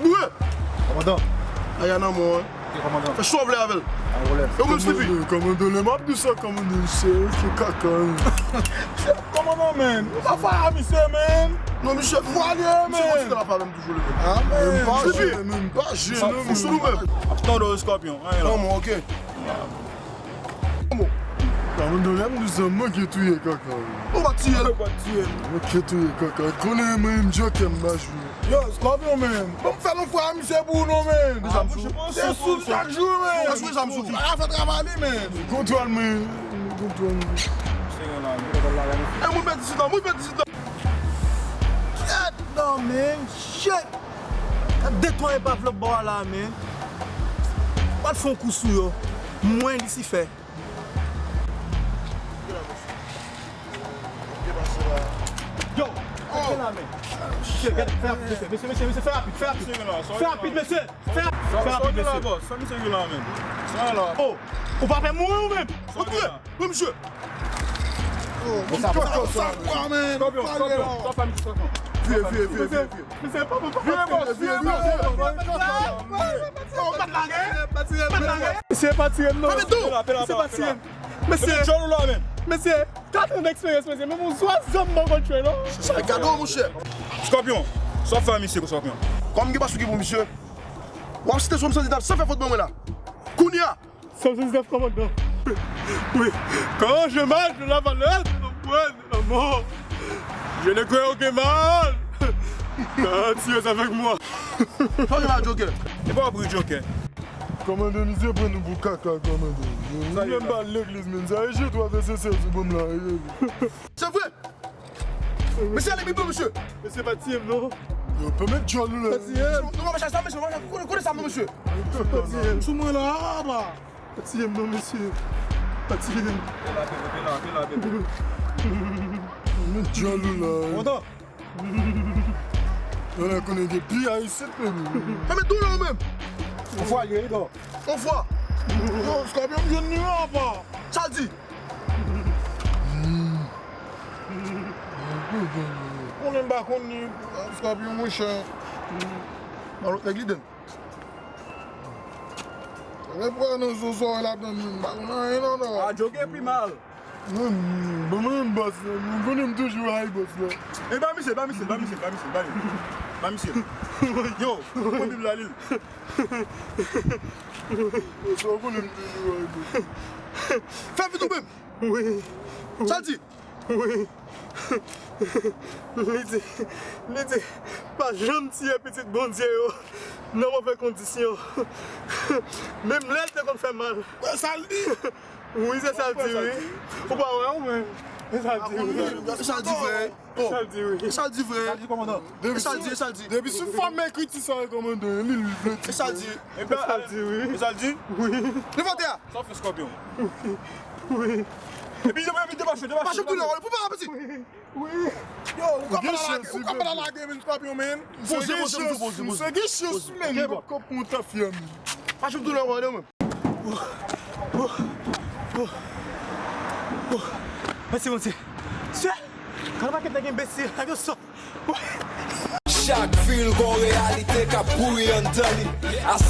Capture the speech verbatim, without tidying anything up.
Boure! Kòmandan. Aya nan mwen. Ok, kòmandan. Fè sa w vle avè l. Yo menm slipi. Kòmandan, lè m ap di sa, kòmandan, se, se kaka. Kòmandan, men. Ou pa fè a misye, men. Non, misye. Misye kontinye la pale m toujou, li menm. Ah, men. M pa jene, men, m pa jene, men. Sou nou menm. Ap tande w, Scorpion. Anyen la. Non, mwen, ok. Kòmandan, lè m di sa, m manke touye kaka. Ou pa tiye l. Ou pa tiye l. Manke touye kaka. Konnen mwen menm, jokè m pa jwe. Yo, Scorpion, men. Bon, m fè l yon fwa a misye pou ou non, men. Ah, mouche, se sou chak jou, men. Mwen jwe sa m sou. A fè travay li, men. Kontwòl mwen. Kontwòl mwen. E moun pèdi sit la, moun pèdi sit la. Kèt non, men. Shit. Gad de twa epav lòt bò a la, men. Pral fè yon kou sou yo. Mwen, Lisifè. Yo, fè la men. Mesye, gade, fè rapid, mesye, mesye, mesye, mesye, fè rapid, fè rapid. Fè rapid, mesye. Fè, fè rapid, mesye. Sa misye gen la, men. Sa la. Oh, ou pa pè mouri ou menm? Ou pè? Wi, mesye. Oh, sa, sa, sa, men. Scorpion, Scorpion, sa fè misye sa. Vye, vye, vye, vye, vye. Mesye, pa, pa, pa. Vye, boss, vye, boss. Yo, pa t lage. Pa tire m, non. Mesye, pa tire m, non. Mesye, pa tire m. Mesye, mesye, kat an eksperyans, mesye. Men yon zwa zam mwen konn tchwe, non. Sa gade w, monchè. Scorpion, sa w fè misye, Scorpion? Kòm m gen pa sou ki pou misye. W ap site sou m santi tap san fè fot ban mwen la. Kounye a. Sa m santi tap kòmandan. Oui. Quand je marche dans la vallée de l'ombre de la mort, je ne crains aucun mal. Car tu es avec moi. Sa w gen la, Joker? E pa w ap ri, Joker. Kòmandan, misye pran nou pou kaka, kòmandan. Nou menm pa legliz, men sa e J twa vèsè sèz ou ban m la. Se vre! Mesye, ale Bib la, mesye! Mesye, pa tiye m, non. Yo, pa met djòl ou la. Pa tiye m. Nou pa mache sa, mesye, nou pa mache, kote, kote sa, non, mesye? Pa tiye m. Sou mwen la, apa. Pa tiye m, non, mesye. Pa tiye m. Pe la, pe la, pe la, pe la. Met djòl ou la. Kontan. Yo la konnen gen pi a isit menm. Sa met dou la ou menm. Yon fwa, li, non. Yon fwa. Yo, Scorpion, m jwenn li apa. Sa l di? Konnen m pa konn li, Scorpion, monchè. Ba lòt nèg li dan. Repran nan zo sa w wè ladan menm, m pa konn anyen non, non. A, Joker pi mal. Non, ban mwen yon bas la, mwen konnen m toujou high boss la. E ba misye, ba misye, ba misye, ba misye, ba misye. Ba misye. Yo, pran Bib la, li l. Sa w konnen m toujou high boss. Fè vit ou menm. Wi. Sa l di? Wi. Li di, li di, pa janm tiye pitit Bondye yo nan move kondisyon. Menm lè l te konn fè mal. Wè sa l di? Wi, se sa l di, wi. Ou pa wè, ou menm. Se sa l di, wi. E sa l di vre. E sa l di, wi. E sa l di vre. E sa l di, e sa l di. Depi sou fòm ekriti sa, kòmandan, li, li vle di. E sa l di. E sa l di, wi. E sa l di? Wi. Leve atè a. Sa w fè, Scorpion? Wi. Epi, epi, debache, debache. Pa janm tounen, pou pa piti. Wi. Yo, ou ka pa lage, ou ka pa lage, men, Scorpion, men. Poze, poze, poze, poze. Misye gen chans, men, li poko pran tafya, men. Pa janm tounen, men. Mèsi, Bondye. Sè, gade pakèt nèg enbesil, nèg yo sòt. Chak vil gon reyalite k ap kouri anndan li.